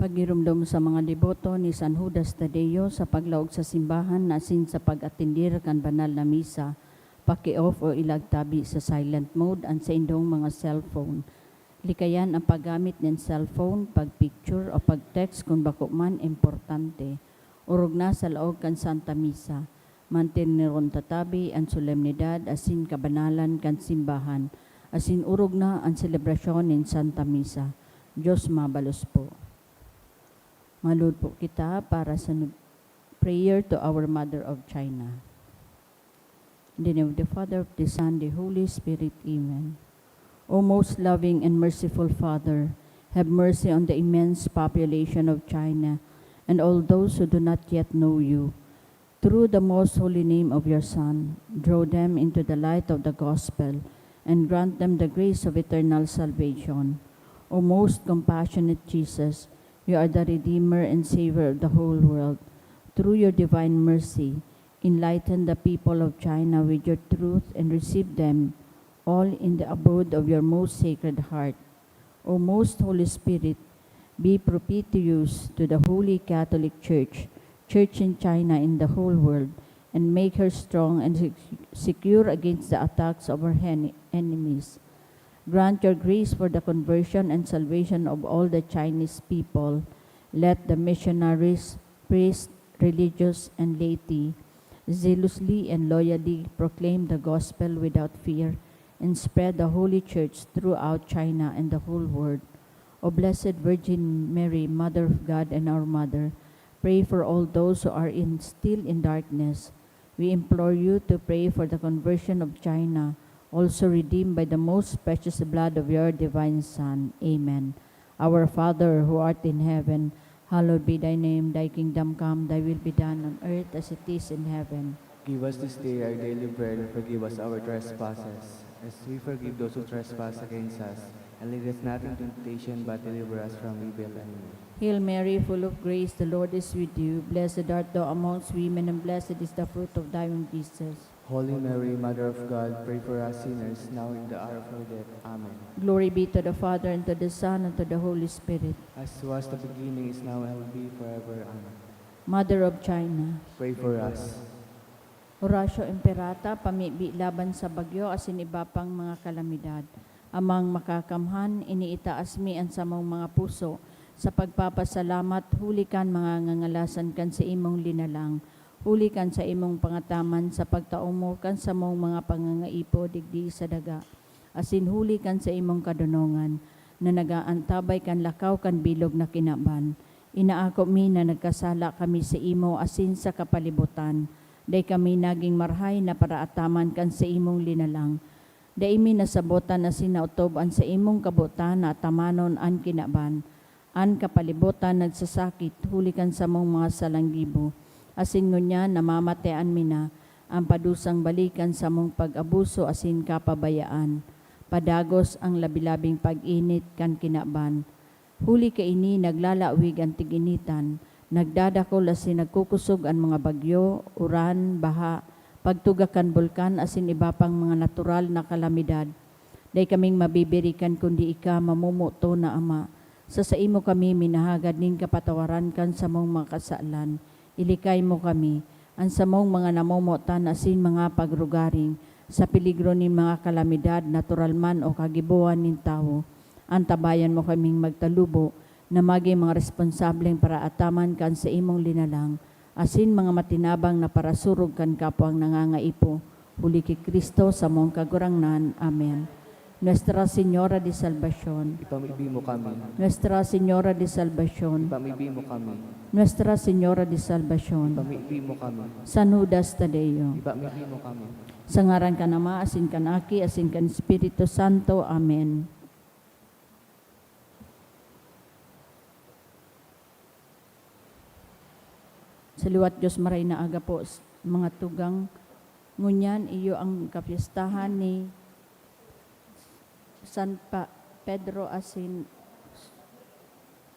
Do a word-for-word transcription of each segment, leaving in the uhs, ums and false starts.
Pagiromdom sa mga deboto ni San Judas Tadeo sa paglaog sa simbahan asin sa pag-atender kan banal na misa, paki-off o ilagtabi sa silent mode an saindong mga cellphone. Likayan ang paggamit nin cellphone, pag-picture o pag-text kun bako man importante. Orog na sa laog kan Santa Misa. Manteneron ta tabi an solemnidad asin kabanalan kan simbahan, asin orog na an selebrasyon nin Santa Misa. Dios mabalos po. Malod po kita para sa nag-, prayer to our Mother of China. In the name of the Father, of the Son, the Holy Spirit. Amen. O most loving and merciful Father, have mercy on the immense population of China and all those who do not yet know you. Through the most holy name of your Son, draw them into the light of the gospel and grant them the grace of eternal salvation. O most compassionate Jesus, you are the Redeemer and Savior of the whole world. Through your divine mercy, enlighten the people of China with your truth and receive them all in the abode of your most sacred heart. O most Holy Spirit, be propitious to the Holy Catholic Church, Church in China, in the whole world, and make her strong and sec-, secure against the attacks of her hen-, enemies. Grant your grace for the conversion and salvation of all the Chinese people. Let the missionaries, priests, religious, and laity zealously and loyally proclaim the gospel without fear and spread the Holy Church throughout China and the whole world. O Blessed Virgin Mary, Mother of God and our Mother, pray for all those who are in, still in darkness. We implore you to pray for the conversion of China, also redeemed by the most precious blood of your divine Son. Amen. Our Father, who art in heaven, hallowed be thy name. Thy kingdom come, thy will be done on earth as it is in heaven. Give us this day our daily bread, and forgive us our trespasses, as we forgive those who trespass against us. And lead us not into temptation, but deliver us from evil. Amen. Hail Mary, full of grace, the Lord is with you. Blessed art thou amongst women, and blessed is the fruit of thy womb, Jesus. Holy Mary, Mother of God, pray for us sinners, now and in the hour of our death. Amen. Glory be to the Father, and to the Son, and to the Holy Spirit. As was the beginning, is now, and will be forever. Amen. Mother of China, pray for us. Horacio Imperata, pamibi laban sa bagyo asin iba pang mga kalamidad. Amang Makakamhan, iniitaas mi an samong mga puso sa pagpapasalamat huli kan mga ngangalasan kan saimong linalang, huli kan saimong pangataman sa pagtaomo kan samong mga pangangaipo digdi sa daga, asin huli kan saimong kadonongan na nag-aantabay kan lakaw kan bilog na kinaban. Inaako mi na nagkasala kami saimo asin sa kapalibotan. Dai kami nagin marahay na paraataman kan saimong linalang. Dai mi nasabotan asin naotob an saimong kabotan na atamanon an kinaban. An kapalibotan nagsasakit huli kan samong mga salang gibo, asin ngunyan namamatean mi na an padusang balik kan samong pag-abuso asin kapabayaan. Padagos an labi-labing pag-init kan kinaban. Huli kaini, naglalawig an tig-initan, nagdadakol asin nagkukosog an mga bagyo, uran, baha, pagtuga kan bulkan asin iba pang mga natural na kalamidad. Dai kaming mabibirikan kundi ika, mamomoton na Ama. Sa saimo kami minahagad nin kapatawaran kan samong mga kasalan. Ilikay mo kami, an samong mga namomotan asin mga pagrugaring, sa peligro nin mga kalamidad, natural man o kagibohan nin tawo. Antabayan mo kaming magtalubo na magin mga responsableng paraataman kan saimong linalang, asin mga matinabang na parasurog kan kapwang nangangaipo, huli ki Cristo, samong Kagurangnan. Amen. Nuestra Señora de Salvacion. Ipamibi mo kami. Nuestra Señora de Salvacion. Ipamibi mo kami. Nuestra Señora de Salvacion. Ipamibi mo kami. San Judas Tadeo. Ipamibi mo kami. Sa ngaran kan Ama, asin kan Aki, asin kan Espiritu Santo. Amen. Sa liwat Diyos, maray na aga po, s-, mga tugang. Ngunyan, iyo ang kapyestahan ni San Pa-, Pedro asin,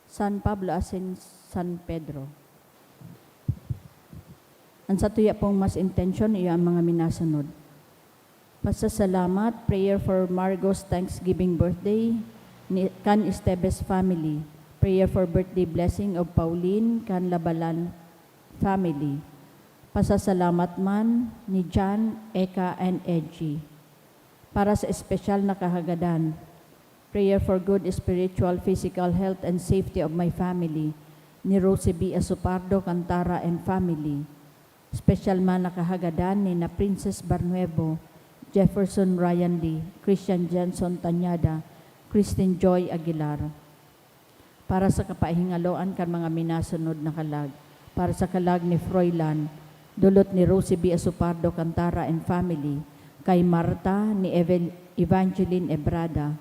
San Pablo asin San Pedro. An satuya pong mas intensyon, iyo ang mga minasunod. Pasasalamat, prayer for Margos Thanksgiving birthday ni, kan Esteves family. Prayer for birthday blessing of Pauline kan Labalan family. Pasasalamat man ni Jan, Eka, and Edgy. Para sa espesyal na kahagadan, prayer for good spiritual, physical health and safety of my family, ni Rosie B. Asopardo, Cantara and family. Espesyal man na kahagadan ni na Princess Barnuevo, Jefferson Ryan Lee, Christian Jenson Tañada, Christine Joy Aguilar. Para sa kapahingaloan kan mga minasunod na kalag, para sa kalag ni Froilan, dulot ni Rosie B. Asopardo Cantara and family, kay Marta ni Evel-, Evangeline Ebrada,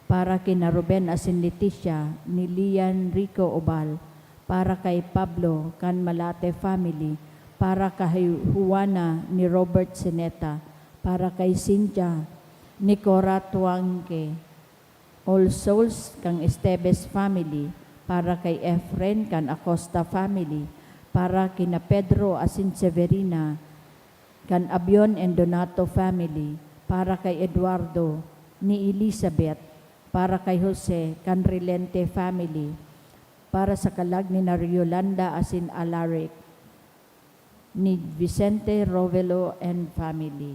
para kina Ruben asin Leticia ni Lian Rico Obal, para kay Pablo kan Malate family, para kay Juana ni Robert Sineta, para kay Cynthia ni Cora Tuangke, All Souls kan Esteves family, para kay Efren kan Acosta family, para kina Pedro asin Severina kan Abion and Donato family, para kay Eduardo ni Elizabeth, para kay Jose kan Rilente family, para sa kalag ni na Yolanda asin Alaric, ni Vicente Rovelo and family.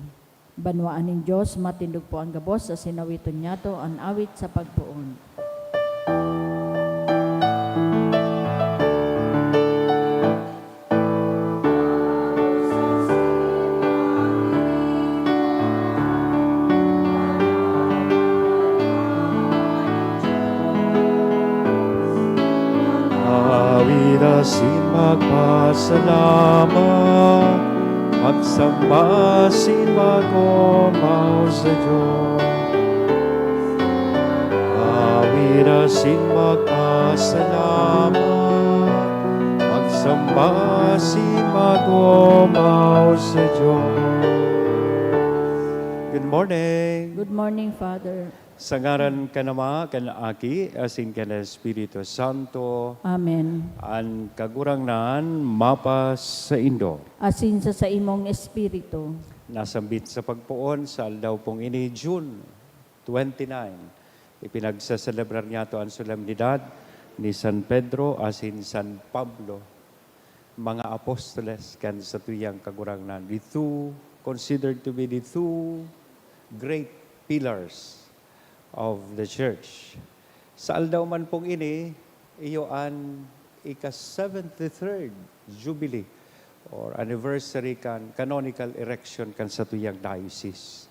Banwaan nin Dios, matindog po an gabos, asin awiton niyato an awit sa pagpoon. Awit asin magpasalamat, magsamba asin mag-omaw sa Dios. Awit asin magpasalamat, magsamba asin mag-omaw sa Dios. Good morning. Good morning, Father. Sa ngaran kan Ama, kan Aki, asin kan Espiritu Santo. Amen. An Kagurangnan mapasaindo. Asin sa saimong espiritu. Nasambit sa pagpoon sa aldaw pong ini, June twenty-nine, ipinagsaselebrar niyato an solemnidad ni San Pedro asin San Pablo, mga apostoles kan satuyang Kagurangnan, the two, considered to be the two great pillars of the church. Sa aldaw man pong ini, iyo an ika-seventy-third Jubilee or anniversary kan canonical erection kan satuyang diocese.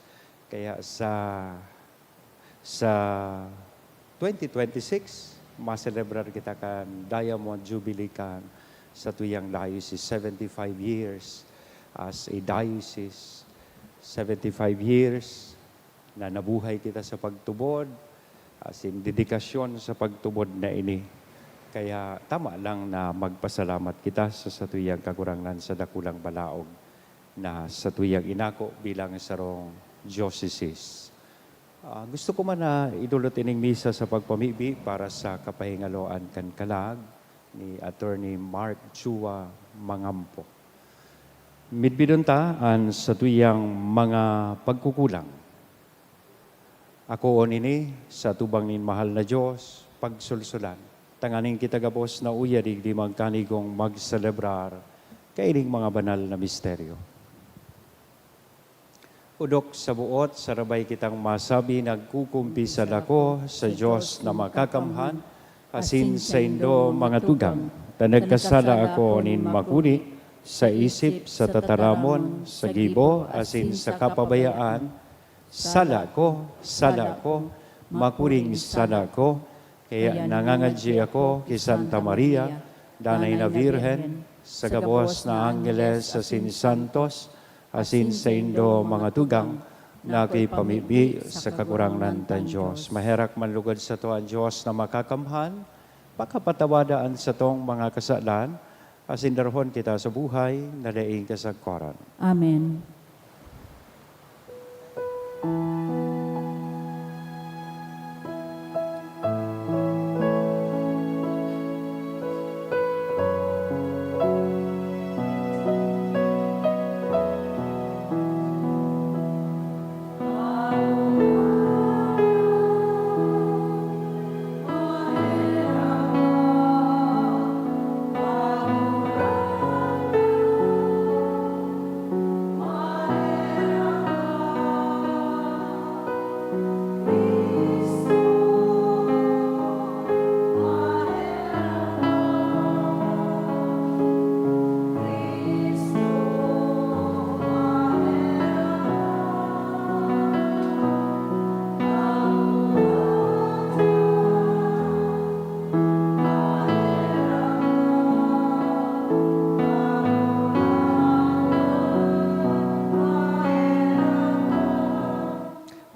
Kaya sa, sa twenty twenty-six, maselebrar kita kan Diamond Jubilee kan satuyang diocese, seventy-five years as a diocese, seventy-five years na nabuhay kita sa pagtubod, asin dedikasyon sa pagtubod na ini. Kaya tama lang na magpasalamat kita sa satuyang Kagurangnan sa dakulang balaog na satuyang inako bilang sarong diocese. Ah, gusto ko man na idulot ining misa sa pagpamibi para sa kapahingaloan kan kalag ni Attorney Mark Chua Mangampo. Midbidon ta an satuyang mga pagkukulang. Akoon ini sa atubang nin mahal na Dios, pagsulsulan, tanganing kita gabos na uya digdi magkanigong magselebrar kaining mga banal na misteryo. Odok sa buot, sarabay kitang masabi, nagkukumpisal ako sa Dios na makakamhan, asin saindo, mga tugang, ta nagkasala ako nin makuri, sa isip, sa tataramon, sa gibo, asin sa kapabayaan. Sala ko, sala ko, makuring sala ko. Kaya nangangadyi ako ki Santa Maria, Danay na Birhen, sa gabos na angheles asin santos, asin saindo, mga tugang, na akoy pamibi sa Kagurangnan tang Dios. Maherak man lugod sato an Dios na makakamhan, pakapatawada an satong mga kasalan, asin darahon kita sa buhay na daing kasagkoran. Amen.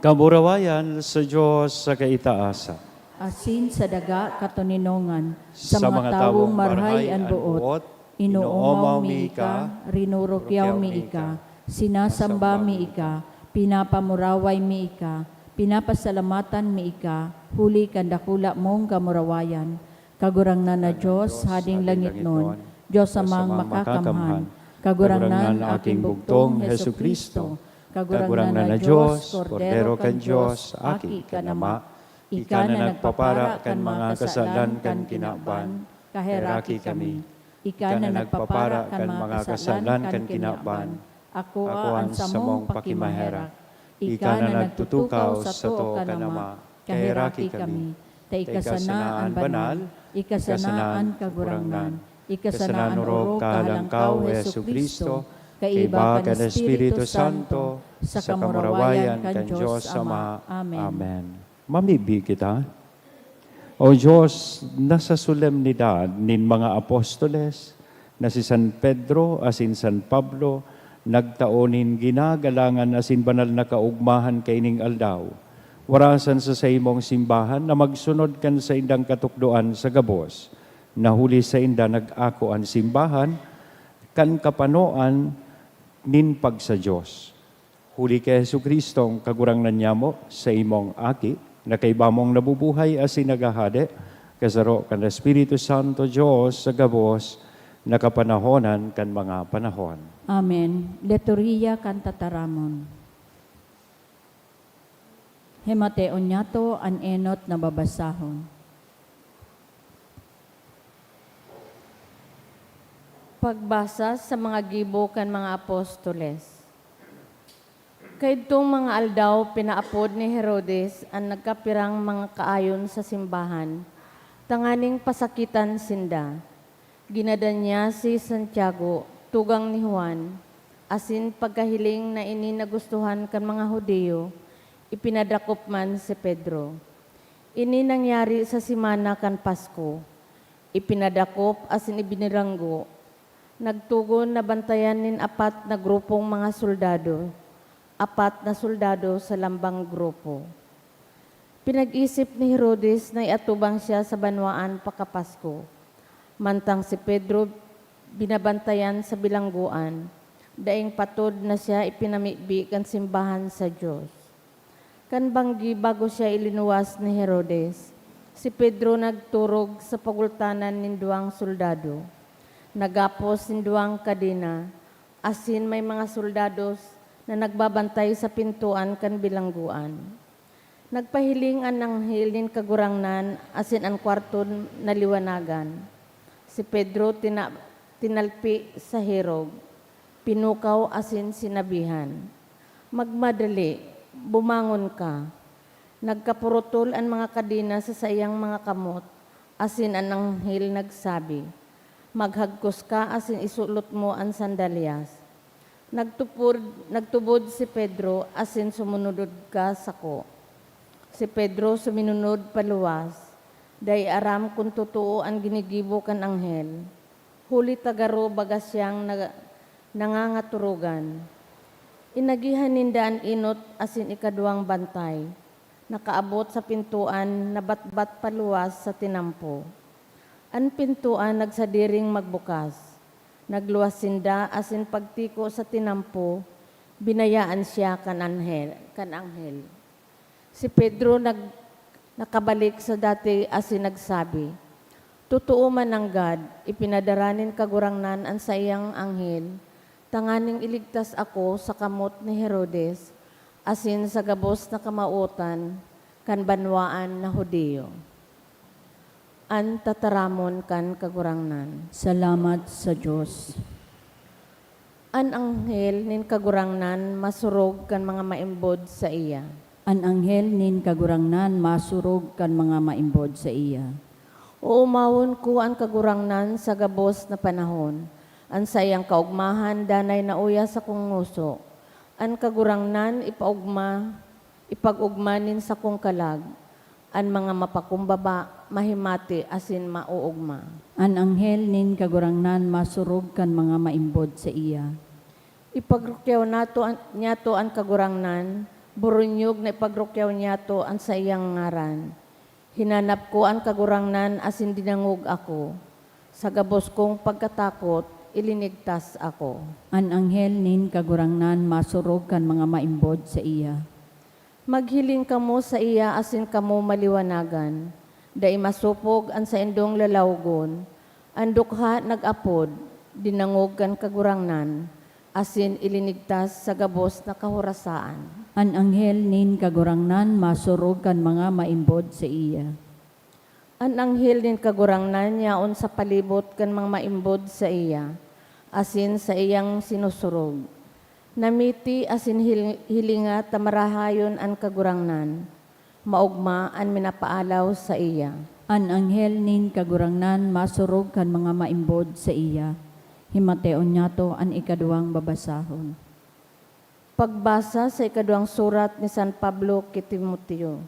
Kamurawayan sa Dios sa kaitaasan. Asin sa daga katoninongan, sa mga tawong marhay an boot, inoomaw mi ika, rinurukyaw mi ika, sinasamba mi ika, pinapamuraway mi ika, pinapasalamatan mi ika, huli kan dakula mong kamurawayan. Kagurangnan na Dios, Hading langitnon, Dios Amang Makakamhan, Kagurangnan na aking bugtong, Jesu-Cristo, Kagurangnan na Dios, Kordero kan Dios, Aki kan Ama, ika na nagpapara kan mga kasalan kan kinaban, kaheraki kami. Ika na nagpapara kan mga kasalan kan kinaban, akoa an samong pakimaherak. Ika na nagtutukaw sa too kan Ama, kaheraki kami. Ta ika sana an banal, ika sana an kagurangnan, ika sana an orog kahalangkaw, Jesu-Cristo, kaiba kan Espiritu Santo, sa kamurawayan kan Dios Ama. Amen. Amen. Mamibi kita. O Dios, na sa solemnidad nin mga apostoles, na si San Pedro asin San Pablo nagtao nin ginagalangan asin banal na kaogmahan kaining aldaw, warasan sa saimong simbahan na magsunod kan saindang katukdoan sa gabos, na huli sainda nag-ako an simbahan kan kapanoan nin pagsa-Dios. Huli ki Jesu-Cristo, an Kagurangnan nyamo, saimong Aki, na kaiba mong nabubuhay asin naghahade, kasaro kan Espiritu Santo, Dios, sa gabos na kapanahonan kan mga panahon. Amen. Liturhiya kan Tataramon. Himateon niyato an enot na babasahon. Pagbasa sa mga gibo kan mga apostoles. Kaidtong mga aldaw, pinaapod ni Herodes an nagkapirang mga kaayon sa simbahan tanganing pasakitan sinda. Ginadan niya si Santiago, tugang ni Juan, asin pagkahiling na ini nagustuhan kan mga Judio, ipinadakop man si Pedro. Ini nangyari sa semana kan Pasko. Ipinadakop asin ibinilanggo. Nagtugon na bantayan nin apat na grupong mga soldado, apat na soldado sa lambang grupo. Pinag-isip ni Herodes na iatubang siya sa banwaan pakapasko. Mantang si Pedro binabantayan sa bilanggoan, daing patod na siya ipinamibi kan simbahan sa Dios. Kan banggi bago siya ilinuwas ni Herodes, si Pedro nagturog sa pagultanan nin duwang soldado. Nagapos nin duwang kadena, asin may mga soldados na nagbabantay sa pintoan kan bilanggoan. Nagpahiling an anghel nin Kagurangnan asin an kwarto naliwanagan. Si Pedro tina-, tinalpi sa hirog, pinukaw asin sinabihan, "Magmadali, bumangon ka." Nagkapurutol an mga kadena sa saiyang mga kamot, asin an anghel nagsabi, "Maghagkos ka asin isulot mo an sandalyas." Nagtupod, nagtubod si Pedro asin sumunod ka sako. Si Pedro suminunod paluwas, dai aram kun totoo an ginigibo kan anghel, huli ta garo baga siyang na-, nangangaturogan. Inagihan ninda an enot asin ikaduwang bantay, nakaabot sa pintoan na batbat paluwas sa tinampo. An pintoan nagsadiring magbukas. Nagluwas sinda asin pagtiko sa tinampo, binayaan siya kan anghel, kan anghel. Si Pedro nag-, nakabalik sa dati asin nagsabi, "Totoo man nanggad, ipinadara nin Kagurangnan an saiyang anghel tanganing iligtas ako sa kamot ni Herodes asin sa gabos na kamawotan kan banwaan na Judio." An Tataramon kan Kagurangnan. Salamat sa Dios. An anghel nin Kagurangnan masurog kan mga maimbod saiya. An anghel nin Kagurangnan masurog kan mga maimbod saiya. Oomawon ko an Kagurangnan sa gabos na panahon. An saiyang kaogmahan danay nauya sakong ngoso. An Kagurangnan ipaogma, ipag-ogma nin sakong kalag. An mga mapakumbaba mahimati asin maoogma. An anghel nin Kagurangnan masurog kan mga maimbod saiya. Ipagrukyaw nato an, niyato an Kagurangnan, Boronyog na ipagrukyaw niyato an saiyang ngaran. Hinanap ko an Kagurangnan asin dinangog ako. Sa gabos kong pagkatakot, ilinigtas ako. An anghel nin Kagurangnan masurog kan mga maimbod saiya. Maghiling kamo saiya asin kamo maliwanagan. Dai masopog an saindong lalawgon. An dukha nag-apod, dinangog kan Kagurangnan, asin ilinigtas sa gabos na kahorasaan. An anghel nin Kagurangnan masurog kan mga maimbod saiya. An anghel nin Kagurangnan yaon sa palibot kan mga maimbod saiya, asin saiyang sinusurog. Namiti asin hil-, hilinga ta marahayon an Kagurangnan. Maogma an minapaalaw saiya. An anghel nin Kagurangnan masurog kan mga maimbod saiya. Himateon niyato an ikaduwang babasahon. Pagbasa sa ikaduwang surat ni San Pablo ki Timoteo.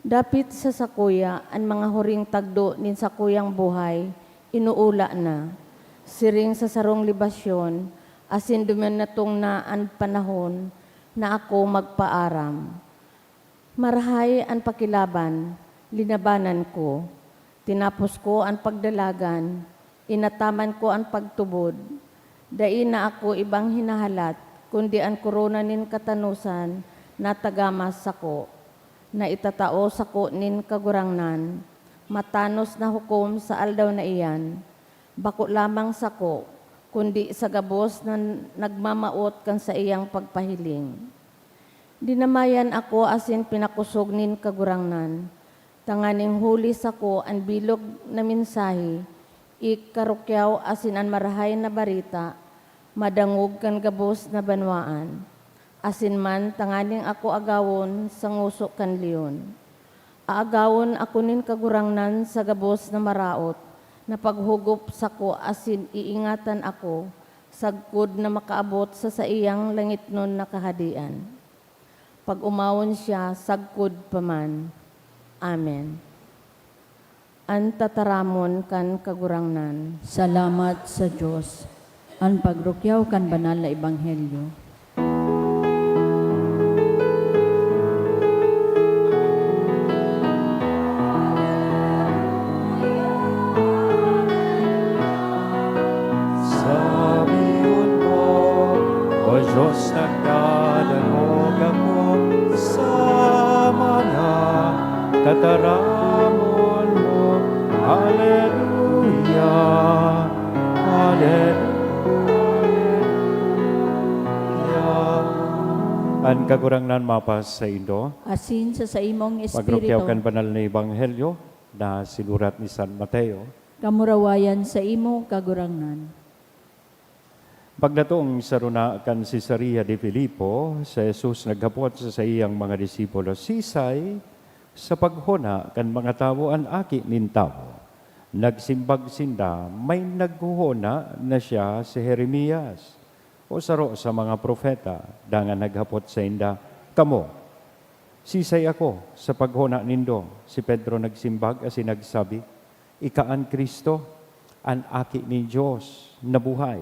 Dapit sa sakuya, an mga huring tagdo nin sakuyang buhay, inuula na. Siring sa sarong libasyon, asin duminatong na an panahon na ako magpaaram. Marahay an pakilaban, linabanan ko. Tinapos ko an pagdalagan, inataman ko an pagtubod. Dai na ako ibang hinahalat, kundi an korona nin katanosan na tagama sako, na itatao sako nin Kagurangnan, matanos na hukom sa aldaw na iyan, bako lamang sako, kundi sa gabos na nagmamawot kan saiyang pagpahiling. Dinamayan ako asin pinakosog nin Kagurangnan, tanganing huli sako an bilog na mensahe, ikarukyaw asin an Marahay na Bareta, madangog kan gabos na banwaan, asin man tanganing ako agawon sa ngoso kan leon. Aagawon ako nin Kagurangnan sa gabos na maraot na paghugop sako asin iingatan ako sagkod na makaabot sa saiyang langitnon na Kahadean. Pag-omawon siya sagkod pa man. Amen. An tataramon kan Kagurangnan. Salamat sa Dios. An pagrukyaw kan banal na ebanghelyo. Sabihon mo, O Diyos, nagdadangog ako sa mga tataramon mo. Hallelujah! Hallelujah! An Kagurangnan mapasaindo. Asin sa saimong Pagrukyaw espiritu. Kan banal na ebanghelyo na sinurat ni San Mateo. Kamurawayan saimo, Kagurangnan. Pagdatong sa rona kan Cesarea de Filipo, si Jesus naghapot sa saiyang mga disipulo, "Sisay sa paghona kan mga tawo an Aki nin Tawo?" Nagsimbag sinda, "May naghohona na siya si Jeremias o saro sa mga propeta." Dangan naghapot sainda, "Kamo, sisay ako sa paghona nindo?" Si Pedro nagsimbag asin nagsabi, "Ika an Cristo, an Aki nin Dios na buhay."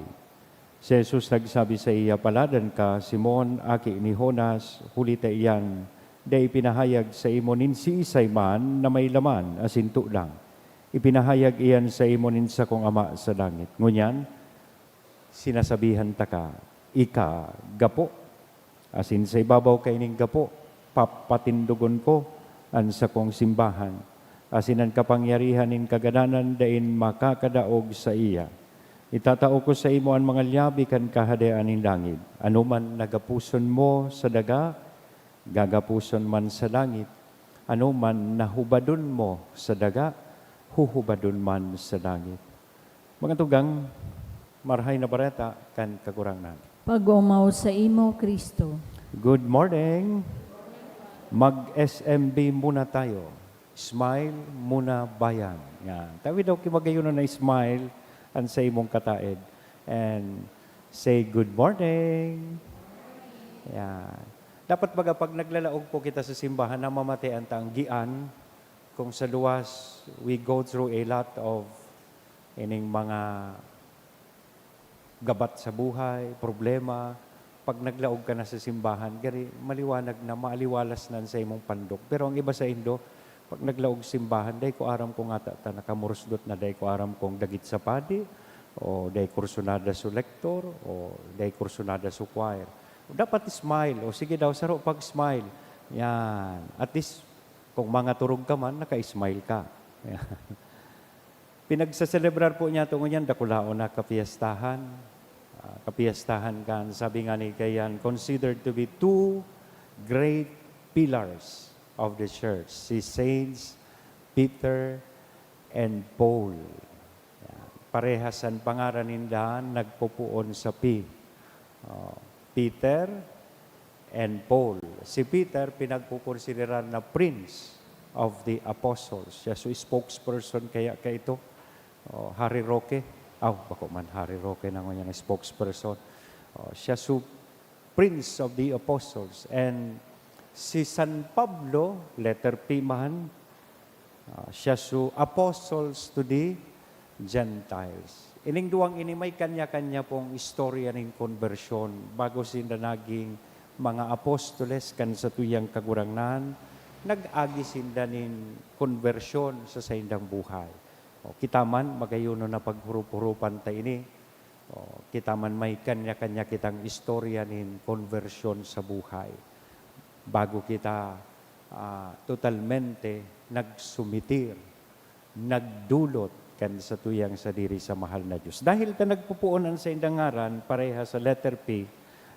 Si Jesus nagsabi saiya, "Paladan ka, Simon, aki ni Jonas, huli ta iyan dai ipinahayag saimo nin siisay man na may laman asin tulang. Ipinahayag iyan saimo nin sakong Ama sa langit. Ngunyan, sinasabihan taka, ika gapo. Asin sa ibabaw kaining gapo, papatindogon ko an sakong simbahan, asin an kapangyarihan nin kagadanan dai makakadaog saiya. Itatao ko saimo an mga lyabe kan Kahadean nin langit. Anoman na gaposon mo sa daga, gagaposon man sa langit. Anoman na hubadon mo sa daga, huhubadon man sa langit." Mga tugang, Marahay na Bareta kan Kagurangnan. Pag-omaw saimo, Cristo. Good morning. Mag-S M B muna tayo. Smile muna, bayan. Yan. Tawi daw ki magayon na smile an sa imong kataed. And say, "Good morning." Yan. Dapat baga, pag naglalaog po kita sa simbahan, namamatean ta an gian, kung sa luwas, we go through a lot of ining mga gabat sa buhay, problema. pag naglaog ka na sa simbahan, gari maliwanag na, maaliwalas na an saimong pandok. Pero ang iba saindo, pag naglaog simbahan, "Dai ko aram kung ata ta nakamurusdot na, dai ko aram kung dagit sa padi, o dai kursunada su lektor, o dai kursunada su choir." Dapat smile. O sige daw, saro pag-smile. Yan. At least, kung mangaturog ka man, naka-smile ka. Pinagseselebrar po niyato ngunyan, dakulaon na kapiyastahan. Ah, kapiyastahan kan, sabi nga ni kayan, considered to be two great pillars of the church, si Saints Peter and Paul. Yan. Parehas an pangaran ninda, nagpupoon sa P. Oh, Peter and Paul. Si Peter, pinagkukonsiderar na Prince of the Apostles. Siya su spokesperson kaya kaito. Oh, Harry Roque. Aw, bako man Harry Roque na ngunyan ang spokesperson. Oh, siya su Prince of the Apostles. And si San Pablo, letter P man, ah, siya su Apostles to the Gentiles. Ining duwang ini may kanya-kanya pong istorya nin konbersyon. Bago sinda naging mga apostoles kan satuyang Kagurangnan, nag-agi sinda nin konbersyon sa saindang buhay. O, kita man, magayonon na paghurup-hurupan ta ini. O, kita man may kanya-kanya kitang istorya nin konbersyon sa buhay. Bago kita, ah, totalmente nagsumitir, nagdulot kan satuyang sadiri sa mahal na Dios. Dahil ta nagpupoon an saindang ngaran, pareha sa letter P,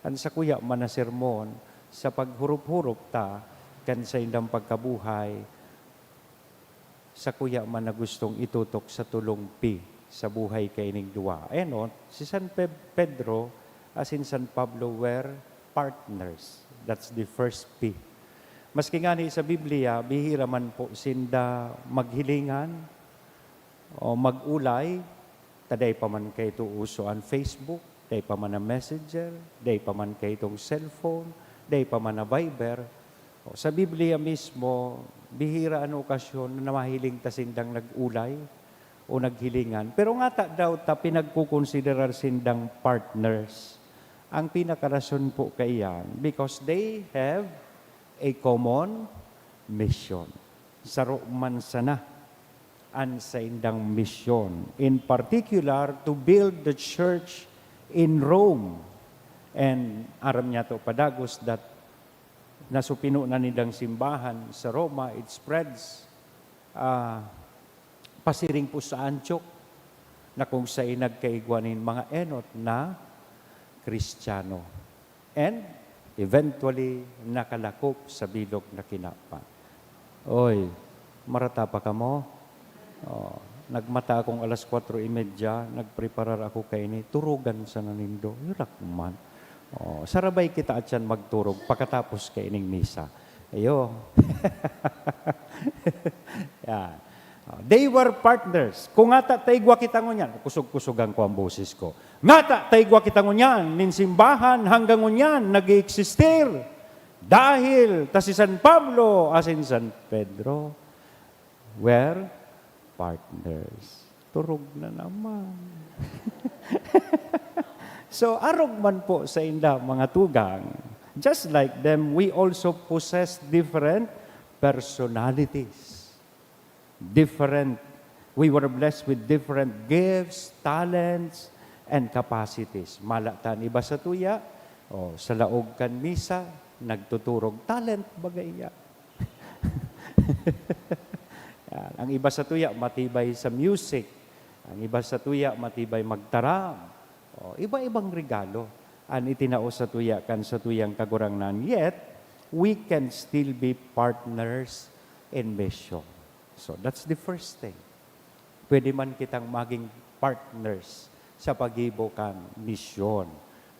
an sakuya man na sermon, sa paghurup-hurup ta kan saindang pagkabuhay, sakuya man na gustong itutok sa tulong P sa buhay kaining duwa. Ayan, no? Si San Pe-, Pedro asin San Pablo were partners. That's the first P. Maski ngani sa Biblia, bihira man po sinda maghilingan o mag-ulay, ta dai pa man kaito uso an Facebook, dai pa man an Messenger, dai pa man kaitong cellphone, dai pa man an Viber. O, sa Biblia mismo, bihira an okasyon na mahiling ta sindang nag-ulay o naghilingan. Pero ngata daw ta pinagkokonsiderar sindang partners. Ang pinakarason po kaiyan, because they have a common mission. Saro man sana an saindang misyon, in particular, to build the church in Rome. And aram niyato padagos that nasupino na nindang simbahan sa Roma, it spreads, ah, pasiring po sa Antioch, na kung saen nagkaigwa nin mga enot na Kristiyano. And eventually, nakalakop sa bilog na kinaban. Oy, marata pa kamo? Oh, nagmata akong alas kwatro y media, nagpreparar ako kaini, turugan sana nindo. Hirak man. Oh, sarabay kita atyan magturog pakatapos kaining misa. Ayo. Yan. Oh, they were partners. Kung ngata ta igwa kita ngunyan, kusog-kusogan ko ang boses ko. Ngata ta igwa kita ngunyan, nin simbahan hanggang ngunyan nag-eeksistir. Dahil ta si San Pablo asin San Pedro were partners. Turog na naman. So, arog man po sainda, mga tugang. Just like them, we also possess different personalities. Different, we were blessed with different gifts, talents, and capacities. Mala ta an iba satuya, o, sa laog kan misa, nagtuturog. Talent baga iyan. Yan. Ang iba satuya, matibay sa music. Ang iba satuya, matibay magtaram. O, iba-ibang regalo an itinao satuya kan satuyang Kagurangnan. Yet, we can still be partners in mission. So, that's the first thing. Pwede man kitang maging partners sa paggibo kan misyon.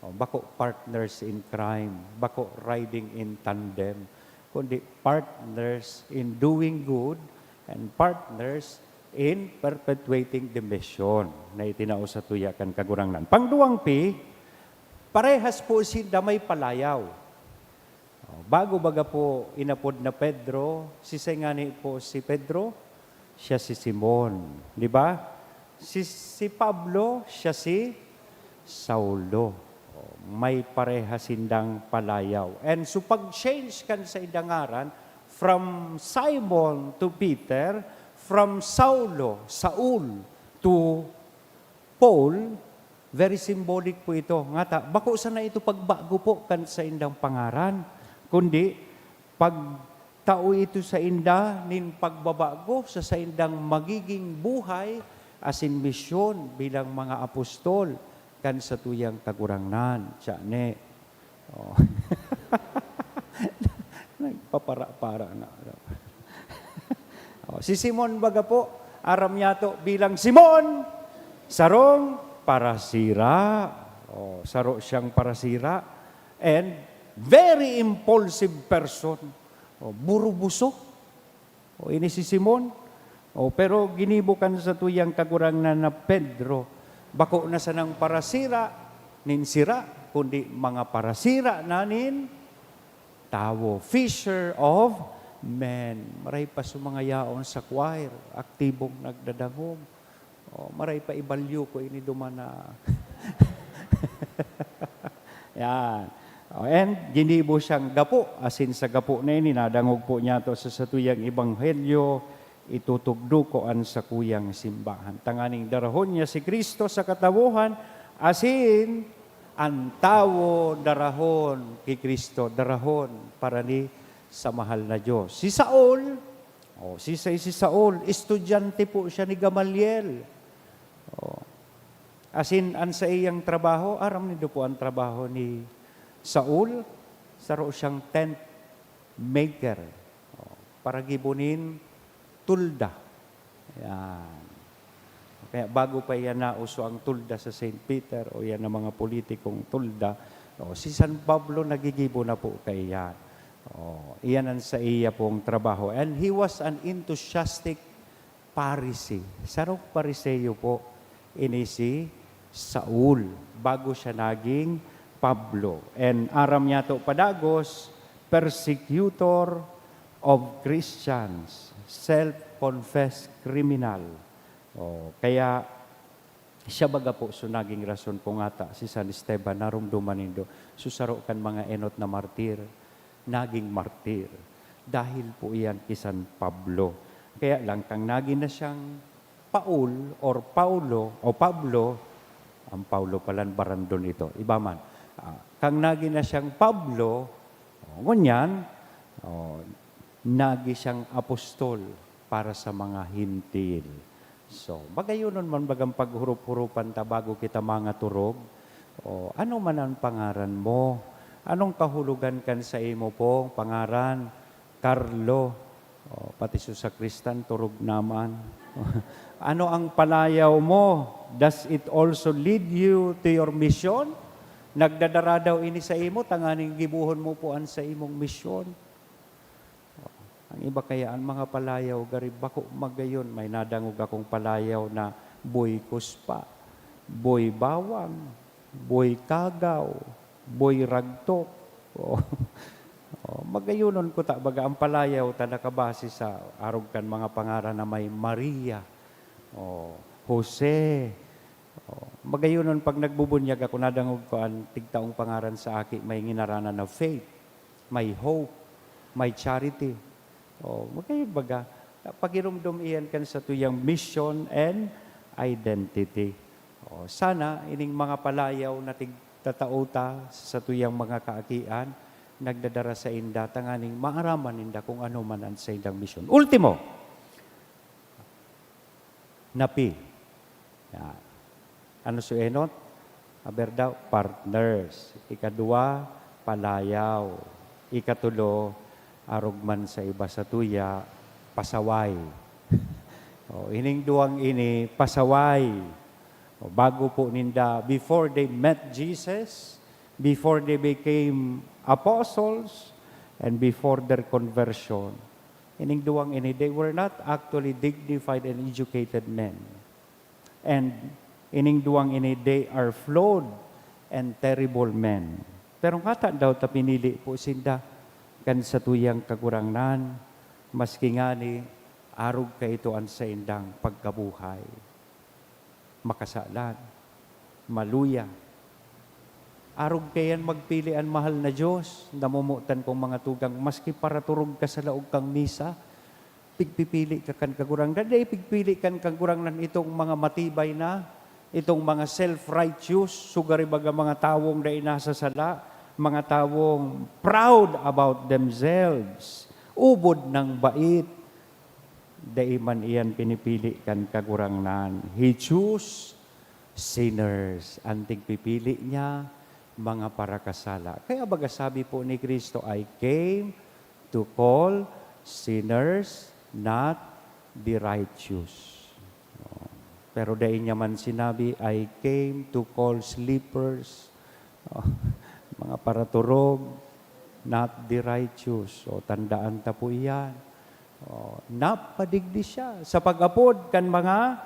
O, bako partners in crime, bako riding in tandem, kundi partners in doing good and partners in perpetuating the mission na itinao satuya kan Kagurangnan. Pangduwang P, parehas po sinda may palayaw. O, bago baga po inapod na Pedro, sisay ngani po si Pedro? Siya si Simon, di ba? Si, si Pablo, siya si Saulo. O, may parehas sindang palayaw. And so pag-change kan saindang ngaran, from Simon to Peter, from Saulo, Saul, to Paul, very symbolic po ito. Ngata, bako sana ito pagbago po kan saindang pangaran, kundi pagtao ito sainda nin pagbabago sa saindang magiging buhay asin misyon bilang mga apostol kan satuyang Kagurangnan. Siya ni, oh. Nagpapara-para na. Oh, si Simon baga po, aram niya to bilang Simon, sarong parasira. Oh, saro siyang parasira. And very impulsive person. Oh, burubuso. O, ini si Simon. O, pero ginibo kan satuyang Kagurangnan na Pedro, bako na sanang parasira nin sira, kundi mga parasira na nin tawo, fisher of men. Maray pa sa mga yaon sa choir, aktibong nagdadangog. O, maray pa ibalyo ko ini duman na. Yan. O, and ginibo siyang gapo, asin sa gapo na ini, nadangog po niya to sa satuyang ebanghelyo, itutugdo ko an sakuyang simbahan. Tanganing darahon niya si Cristo sa katawohan, asin an tawo darahon ki Cristo, darahon para ni sa mahal na Dios. Si Saul, oh, si, si, si Saul, estudyante po siya ni Gamaliel. Oh. Asin, an saiyang trabaho, aram nindo po an trabaho ni Saul? Saro siyang tent maker. Oh, paragibo nin tolda. Yan. Kaya bago pa yan nauso ang tolda sa Saint Peter o yan ang mga politikong tolda, oh, si San Pablo nagigibo na po kaiyan. Oh, iyan ang sa iya pong trabaho. And he was an enthusiastic Pharisee. Sarong Pariseo po ini si Saul, bago siya naging Pablo. And aram niya to padagos, persecutor of Christians, self-confessed criminal. Oh, kaya siya baga po so naging rason kung ata si San Esteban, naromdoman nindo, so saro kan mga enot na martir, naging martir. Dahil po iyan ki San Pablo. Kaya lang, kang nagin na siyang Paul or Paulo o Pablo, ang Paulo palan barandon ito, iba man. Ah, kang nagin na siyang Pablo, oh, ngunyan, oh, nagi siyang apostol para sa mga Hentil. So, magayonon man bagang paghurup-hurupan ta bago kita mangaturog. O, ano man ang pangaran mo? Anong kahulogan kan sa imo pong pangaran? Carlo. O, pati su sakristan, turog naman. Ano ang palayaw mo? Does it also lead you to your mission? Nagdadara daw ini sa imo, tanganing gibohon mo po an sa imong misyon. Ang iba kaya, ang mga palayaw, gari bako magayon. May nadangog akong palayaw na boy kuspa, boy bawang, boy kagaw, boy ragtok. Oh. Oh, magayonon ko ta, baga ang palayaw ta nakabase sa arog kan mga pangaran na may Maria, oh, Jose. Oh, magayonon pag nagbubunyag ako, nadangog ko an tigtaong pangaran sa aki, may nginaranan na Faith, may Hope, may Charity. Oh, magayon baga, pagiromdom iyan kan satuyang mission and identity. Oh, sana ining mga palayaw na tigtatao ta sa satuyang mga kaakian, nagdadara sainda tanganing maaraman ninda kung ano man an saindang misyon. Ultimo, napi. Yan. Ano su enot? Aber daw, partners. Ikaduwa, palayaw. Ikatulo, arog man sa iba satuya, pasaway. O, ining duwang ini, pasaway. O, bago po ninda, before they met Jesus, before they became apostles, and before their conversion, ining duwang ini, they were not actually dignified and educated men. And ining duwang ini, they are flawed and terrible men. Pero ngata daw ta pinili po sinda kan satuyang Kagurangnan, maski ngani arog kaito an saindang pagkabuhay. Makasalan, maluya, Arog kaiyan magpili an mahal na Dios, namomotan kong mga tugang, maski paraturog ka sa laog kan misa, pigpipili ka kan Kagurangnan. Dai pigpili kan Kagurangnan itong mga matibay na, itong mga self-righteous, sugar ibaga mga tawong dai nasasala, mga tawong proud about themselves, ubod ng bait. Dai man iyan pinipili kan Kagurangnan. He choose sinners. An tigpipili niya, mga parakasala. Kaya baga sabi po ni Cristo, "I came to call sinners, not the righteous." Oh. Pero dai niya man sinabi, "I came to call sleepers." Oh, mga paraturog, not the righteous. O, tandaan ta po iyan. Oh, napadigdi siya sa pag-apod kan mga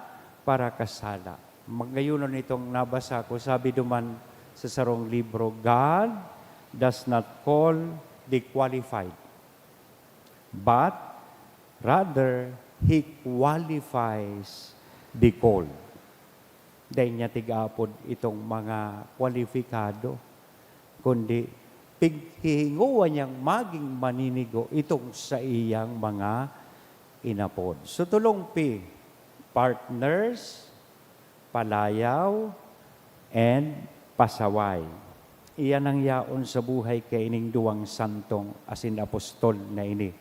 parakasala. Magayon itong nabasa ko, sabi duman sa sarong libro, "God does not call the qualified, but rather, He qualifies the called." Dai niya tig-apod itong mga kwalipikado, kundi pighihingowa niyang maging maninigo itong saiyang mga inapod. So, tolong P, partners, palayaw, and pasaway. Iyan ang yaon sa buhay kaining duwang santong asin apostol na ini,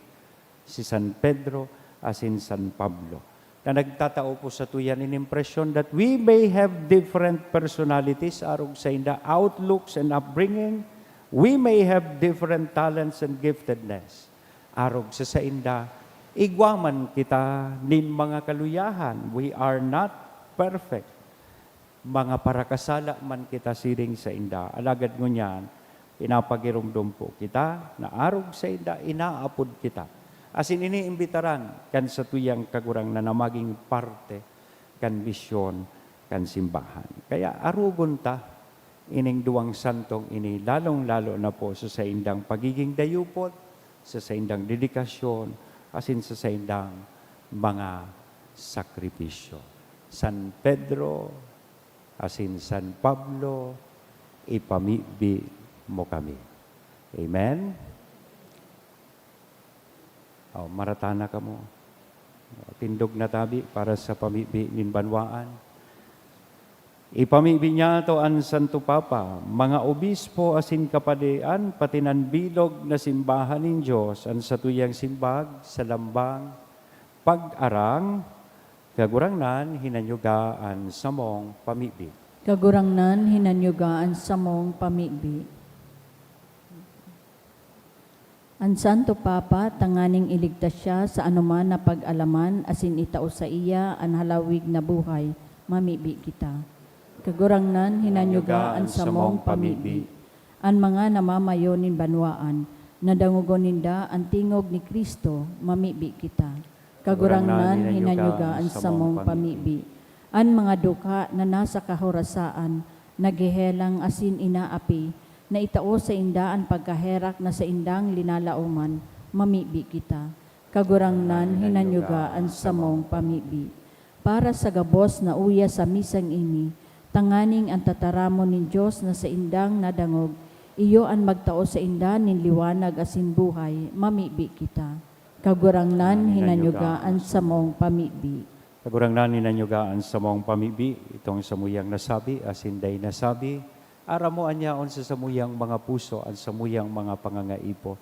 si San Pedro asin San Pablo, na nagtatao po sato iyan nin impresyon that we may have different personalities, arog sainda, outlooks and upbringing, we may have different talents and giftedness. Arog sa sainda, igwa man kita nin mga kaluyahan. We are not perfect. Mga parakasala man kita siring sainda. Alagad ngunyan, pinapagiromdom po kita na arog sainda, inaapod kita. Asin iniimbitaran kan satuyang Kagurangnan na maging parte kan misyon kan simbahan. Kaya arogon ta ining duwang santong ini, lalong-lalo na po sa saindang pagiging dayupot, sa saindang dedikasyon, asin sa saindang mga sakripisyo. San Pedro asin San Pablo, ipamibi mo kami. Amen? O, marata na kamo. Tindog na tabi para sa pamibi nin banwaan. Ipamibi niyato an Santo Papa, mga obispo asin kapadian, pati nan bilog na simbahan nin Dios, an satuyang simbag sa lambang, pag-arang, Kagurangnan, hinanyuga an samong pamibi. Kagurangnan, hinanyuga an samong pamibi. An Santo Papa, tanganing iligtas siya sa anoman na pag-alaman asin itao saiya an halawig na buhay, mamibi kita. Kagurangnan, hinanyuga an samong pamibi. An mga namamayo nin banwaan, na dangogon ninda an tingog ni Cristo, mamibi kita. Kagurangnan, hinanyuga an samong pamibi. An mga dukha na nasa kahorasaan, naghehelang asin inaapi, na itao sainda an pagkaherak na saindang linalaoman, mamibi kita. Kagurangnan, hinanyuga an samong pamibi. Para sa gabos na uya sa misang ini, tanganing an tataramon nin Dios na saindang nadangog, iyo an magtao sainda nin liwanag asin buhay, mamibi kita. Kagurangnan, hinanyuga an samong pamibi. Kagurangnan, hinanyuga an samong pamibi, itong samuyang nasabi asin dai nasabi, aram mo an yaon sa samuyang mga puso, an samuyang mga pangangaipo.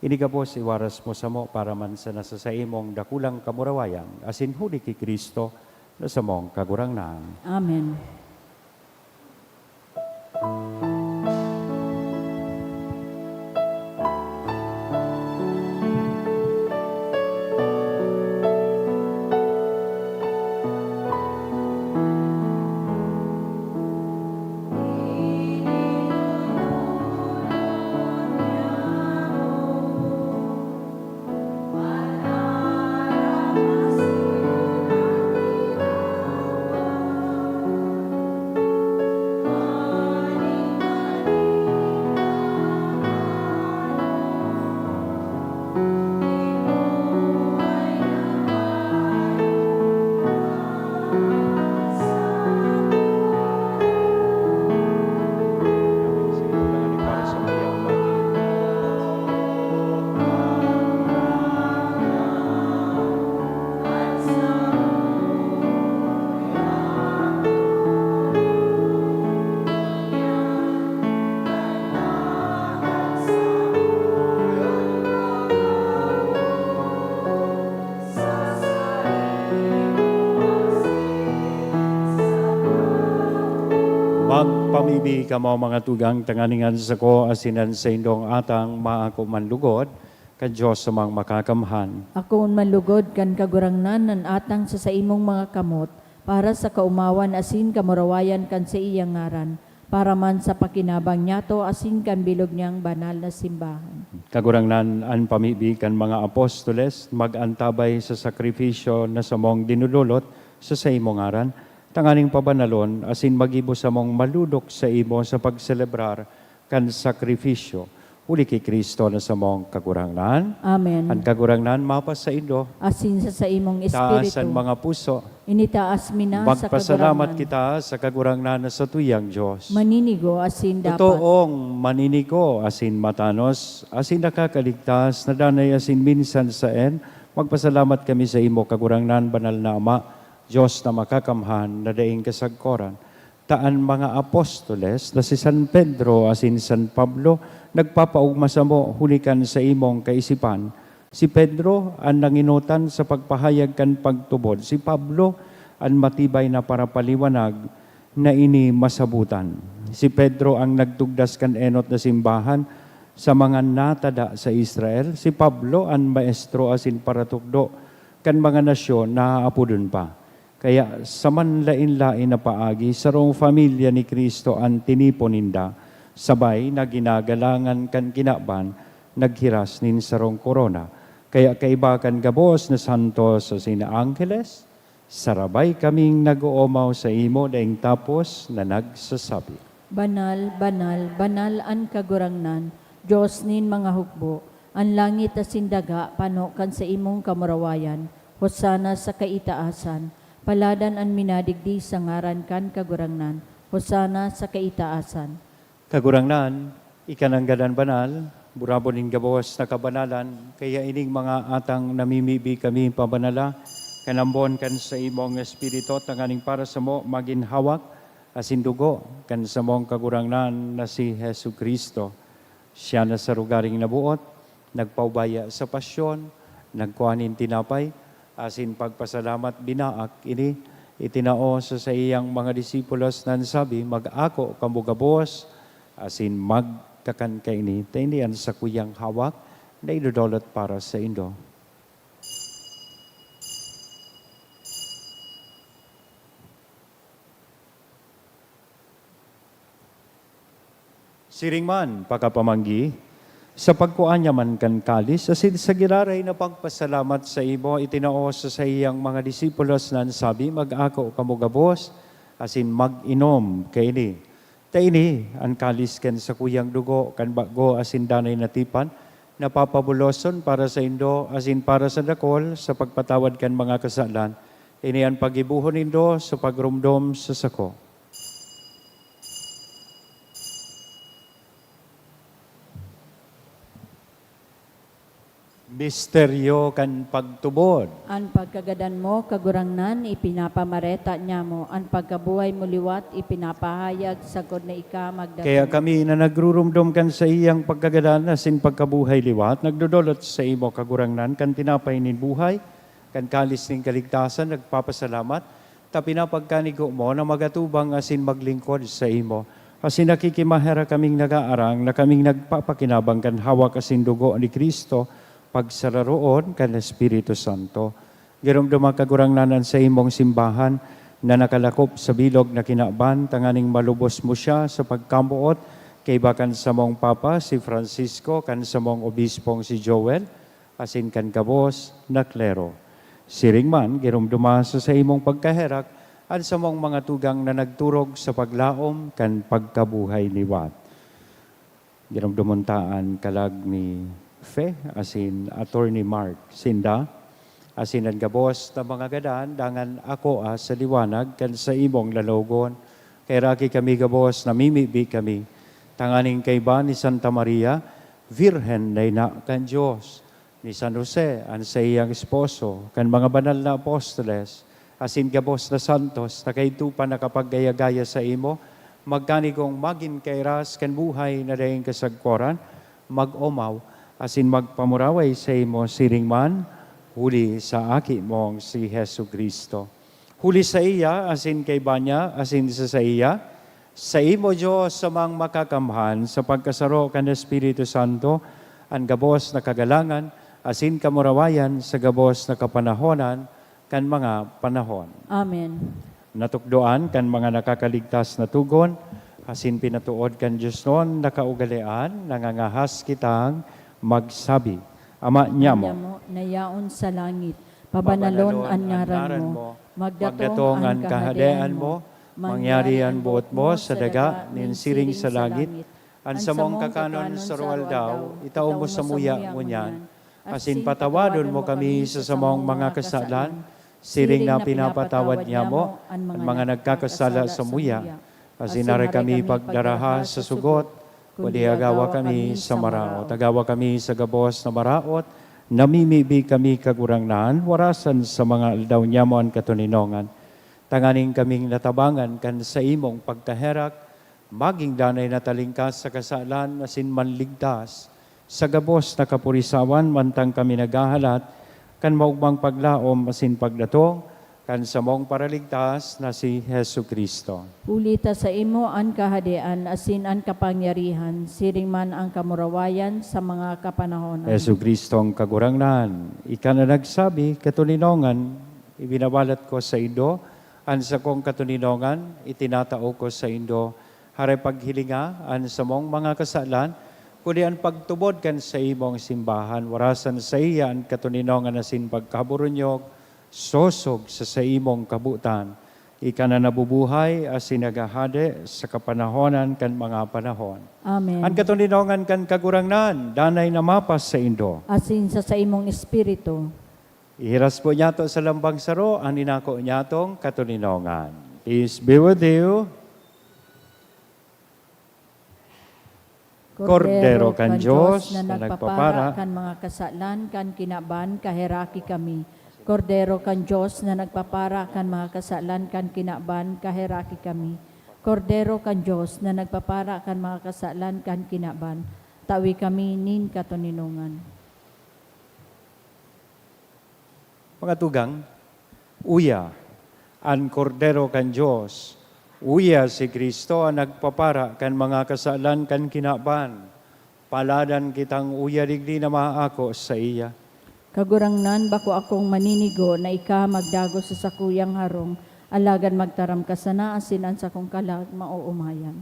Ini gabos iwaras mo samo para man sana sa saimong dakulang kamurawayan, asin huli ki Cristo na samong Kagurangnan. Amen. Ibi kamo, mga tugang, tanganing an sako asin an saindong atang maako man lugod kan Dios Amang Makakamhan. Akoon man lugod kan Kagurangnan an atang sa saimong mga kamot, para sa kaomawan asin kamurawayan kan saiyang ngaran, para man sa pakinabang niyato asin kan bilog niyang banal na simbahan. Kagurangnan, an pamibi kan mga apostoles mag-antabay sa sakrifisyo na samong dinodolot sa saimong ngaran, tanganing pabanalon asin maggibo samong malodok saimo sa pagselebrar kan sakrifisyo, huli ki Cristo na samong Kagurangnan. Amen. An Kagurangnan mapasaindo. Asin sa saimong Taas an espiritu. Mga puso. Initaas mi na sa Magpasalamat Kagurangnan. Kita sa Kagurangnan na satuyang Dios. Maninigo asin dapat. Totoong maninigo asin matanos, asin nakakaligtas na danay asin minsan saen, magpasalamat kami saimo, Kagurangnan, banal na Ama, Dios na makakamhan, na daing kasagkoran. Ta an mga apostoles na si San Pedro asin San Pablo nagpapaogma samo huli kan saimong kaisipan. Si Pedro an nangenotan sa pagpahayag kan pagtubod, si Pablo an matibay na parapaliwanag na ini masabotan. Si Pedro ang nagtugdas kan enot na simbahan sa mga natada sa Israel. Si Pablo an maestro asin paratukdo kan mga nasyon na aapodon pa. Kaya sa manlaen-laen na paagi, sarong pamilya ni Cristo an tinipon ninda, sabay na ginagalangan kan kinaban, naghiras nin sarong korona. Kaya kaiba kan gabos na santos asin angheles, sarabay kaming nag-oomaw saimo daing tapos na nagsasabi, Banal, banal, banal an Kagurangnan, Dios nin mga hukbo. An langit asin daga pano kan saimong kamurawayan. Hosana sa kaitaasan. Paladan an minadigdi sa ngaran kan Kagurangnan. Hosana sa kaitaasan. Kagurangnan, ika nanggad an banal, burabon nin gabos na kabanalan, kaya ining mga atang namimibi kami pabanala, kan ambon kan saimong Espiritu, tanganing para samo magin hawak asin dugo kan samong Kagurangnan na si Jesu-Cristo. Siya na sa rogaring naboot, nagpaubaya sa pasyon, nagkua nin tinapay, asin pagpasalamat binaak ini, itinao sa saiyang mga disipulos na nagsabi, "Mag-ako kamo gabos, asin magkakan kaini, ta ini an sakuyang hawak na idodolot para saindo." Siring man, pakapamanggi, sa pagkua niya man kan kalis, asin sa giraray na pagpasalamat saimo, itinao sa saiyang mga disipulos na nagsabi, "Mag-ako kamo gabos, asin mag-inom kaini. Ta ini an kalis kan sakuyang dugo kan bago asin danay na tipan, na papabuloson para saindo asin para sa dakul sa pagpatawad kan mga kasalan. Ini an paggibohon nindo sa pagromdom sa sako." Misteryo kan pagtubod. An pagkagadan mo, Kagurangnan, ipinapamareta niamo, an pagkabuhay mo liwat ipinapahayag sagkod na ika magdatong. Kaya kami na nagruromdom kan saiyang pagkagadan asin pagkabuhay liwat, nagdodolot saimo, Kagurangnan, kan tinapay nin buhay, kan kalis nin kaligtasan, nagpapasalamat, ta pinapagkanigo mo na magatubang asin maglingkod saimo. Asin nakikimaherak kaming nagaarang na kaming nagpapakinabang kan hawak asin dugo ni Cristo, pagsararoon kan Espiritu Santo. Giromdoma, Kagurangnan, an saimong simbahan na nakalakop sa bilog na kinaban, tanganing malubos mo siya sa pagkamoot kaiba kan samong Papa, si Francisco, kan samong Obispong si Joel, asin kan gabos na klero. Siring man, giromdoma sa saimong pagkaherak an samong mga tugang na nagturog sa paglaom kan pagkabuhay liwat. Giromdomon ta an kalag ni Fe asin Attorney Mark. Sinda, asin an gabos na mga gadan, dangan akoa sa liwanag kan saimong lalogon. Kaheraki kami gabos, namimibi kami, tanganing kaiba ni Santa Maria, Virgen na ina kan Dios, ni San Jose, an saiyang esposo, kan mga banal na apostoles, asin gabos na santos na kaidto pa nakapaggaya-gaya saimo, magkanigong magin kairas kan buhay na daing kasagkoran, mag-omaw, asin magpamuraway saimo siring man, huli sa Aki mong si Jesu-Cristo. Huli saiya, asin kaiba niya, asin sa saiya, Saimo, Dios, sa mga makakamhan, sa pagkasaro kan Espiritu Santo, an gabos na kagalangan asin kamurawayan sa gabos na kapanahonan kan mga panahon. Amen. Natukdoan kan mga nakakaligtas na tugon, asin pinatuod kan Dios non na kaugalean, nangangahas kitang magsabi, Ama niamo, Ama niamo na yaon sa langit, pabanalon an ngaran mo, magdatong an kahadean mo, mangyari an boot mo sa daga nin siring sa langit. An samong kakanon sa aroaldaw, itao mo samuya ngunyan, asin patawadon mo kami sa samong mga kasalan, siring na pinapatawad niamo an mga nagkakasala samuya. Asin dai kami pagdaraha sa sugot, kundi agawa kami sa maraot. Agawa kami sa gabos na maraot, namimibi kami, Kagurangnan, warasan sa mga aldaw niamo an katoninongan, tanganing kaming natabangan kan saimong pagkaherak, magin danay na talingkas sa kasalan asin manligtas sa gabos na kapurisawan, mantang kami naghahalat kan maogmang paglaom asin pagdatong kan samong Paraligtas na si Jesu-Cristo. Huli ta saimo an kahadean asin an kapangyarihan, siring man an kamurawayan sa mga kapanahonan. Jesu-Cristo an Kagurangnan, ika na nagsabi, "Katoninongan ibinabalat ko saindo, an sakong katoninongan itinatao ko saindo." Hare paghilinga an samong mga kasalan, kundi an pagtubod kan saimong simbahan, warasan saiya an katoninongan asin pagkaburunyog, sosog sa saimong kabotan. Ika na nabubuhay asin naghahade sa kapanahonan kan mga panahon. Amen. An katoninongan kan Kagurangnan danay na mapasaindo. Asin sa saimong espiritu. Ihiras po niyato sa lambang saro an inako niyatong katoninongan. Peace be with you. Kordero kan Dios na nagpapara kan mga kasalan kan kinaban, kaheraki kami. Kordero kan Dios na nagpapara kan mga kasalan kan kinaban, kaheraki kami. Kordero kan Dios na nagpapara kan mga kasalan kan kinaban, tawi kami nin katoninongan. Mga tugang, uya, an Kordero kan Dios, uya si Cristo an nagpapara kan mga kasalan kan kinaban. Paladan kitang uya digdi na maako saiya. Kagurangnan, bako akong maninigo na ika magdagos sa sakuyang harong, alagad magtaram ka sana asin an sakong kalag maoomayan.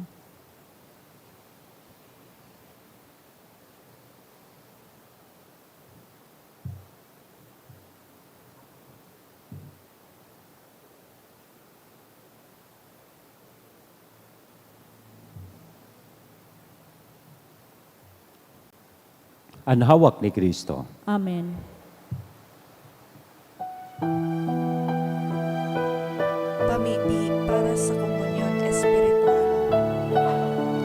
An hawak ni Cristo. Amen. Pamibi para sa komunyon espiritual.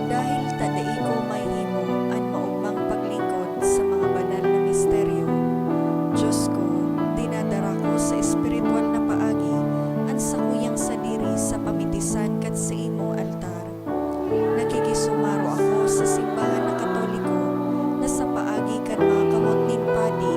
Dahil ta dai ko mahihimo an maogmang paglingkod sa mga banal na misteryo, Dios ko, dinadara ko sa espiritual na paagi an sakuyang sadiri sa pamitisan kan saimong altar. Nakikisusumaro ako sa simbahan na Katoliko na sa paagi kan mga kamot nin padi,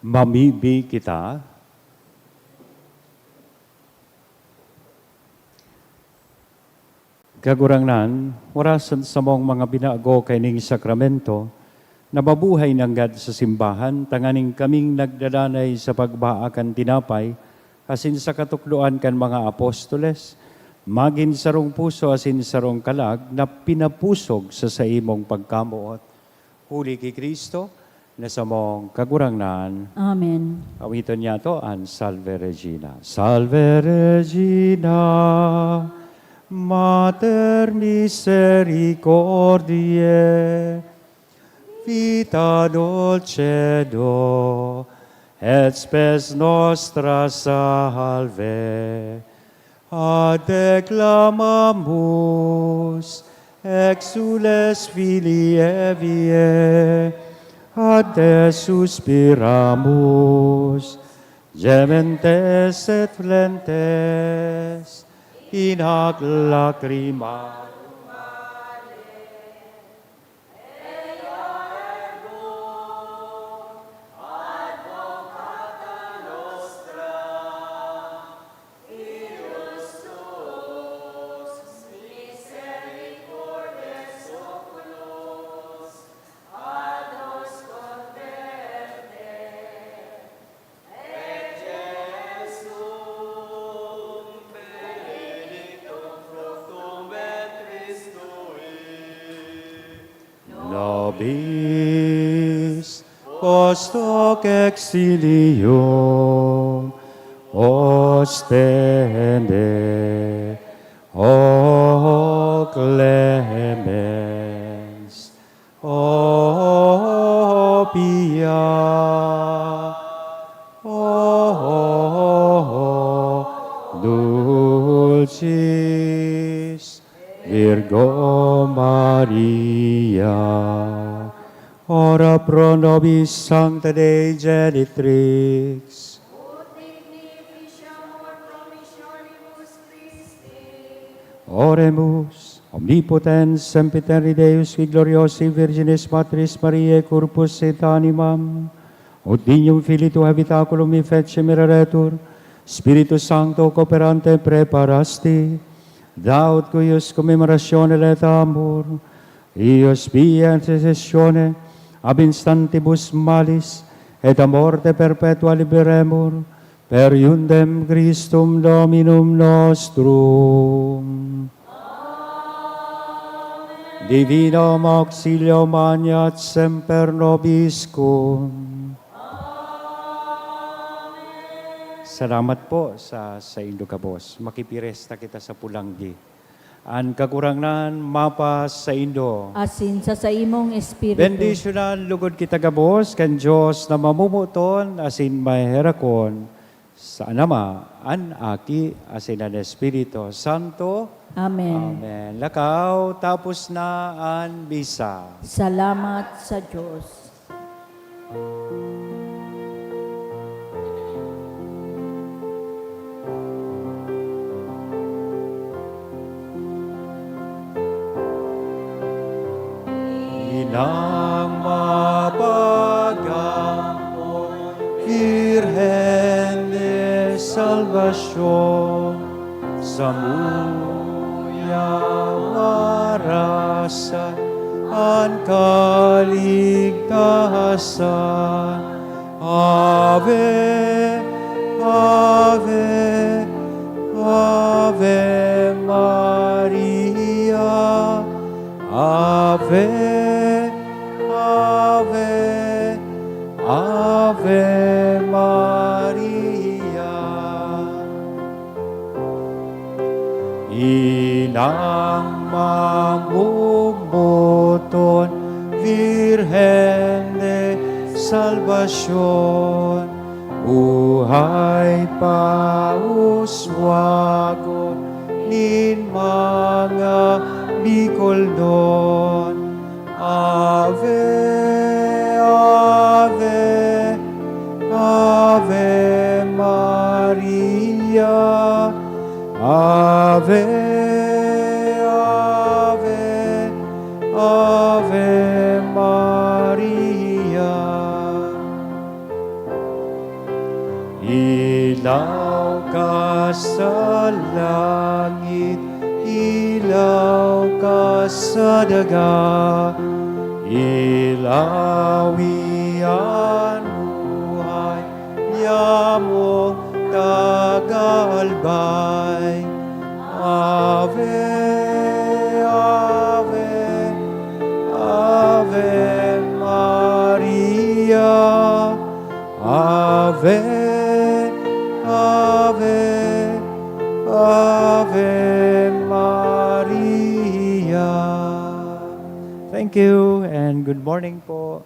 Mamibi kita. Kagurangnan, warasan samong mga binago kaining sakramento na mabuhay nanggad sa simbahan, tanganing kaming nagdadanay sa pagbaa kan tinapay asin sa katukdoan kan mga apostoles, magin sarong puso asin sarong kalag na pinapusog sa saimong pagkamoot. Huli ki Cristo, na samong Kagurangnan. Amen. Awiton niyato an Salve Regina. Salve Regina, Mater misericordiae, vita dulcedo, et spes nostra salve. Ad te clamamus, exsules Filii Evae, ad te suspiramus, gementes et flentes in hac lacrimarum. Nobis post hoc exilium ostende, O clemens, O pia, O dulcis Virgo Maria. Ora pro nobis Sancta Dei Genitrix. Ut dignificiamur promissionibus Christi. Oremus. Omnipotens, sempiterni Deus, qui gloriosi Virginis Matris Mariae corpus et animam, ut dignum Filii tuae habitaculum effecti mereretur, Spiritus Sancto cooperante praeparasti, thou ut cuius commemoratione laetamur, eius via intercessione ab instantibus malis et a morte perpetua liberemur, per eundem Christum Dominum nostrum. Divinum auxilium maneat semper nobiscum. Salamat po sa saindo gabos. Makipiresta kita sa pulanggi. An Kagurangnan mapasaindo. Asin sa saimong espiritu. Bendisyonan lugod kita gabos kan Dios na mamomoton asin maherakon, sa Ama, an Aki, asin an Espiritu Santo. Amen. Amen. Lakaw, tapos na an misa. Salamat sa Dios. Inang mapagkaapon, Birhen de Salvacion, samuya marasa an kaligtasan. Ave, Ave, Ave Maria. Ave, Ave, Ave Maria. Inang mamomoton, Birhen de Salvacion, buhay pa uswagon nin mga bikolnon. Ave, Ave, Ave Maria. Ave, Ave, Ave Maria. Ilaw ka sa langit, ilaw ka sa daga, ilawi an buhay, nyamong tagalbay. Ave, Ave, Ave Maria. Ave, Ave, Ave Maria. Thank you and good morning po.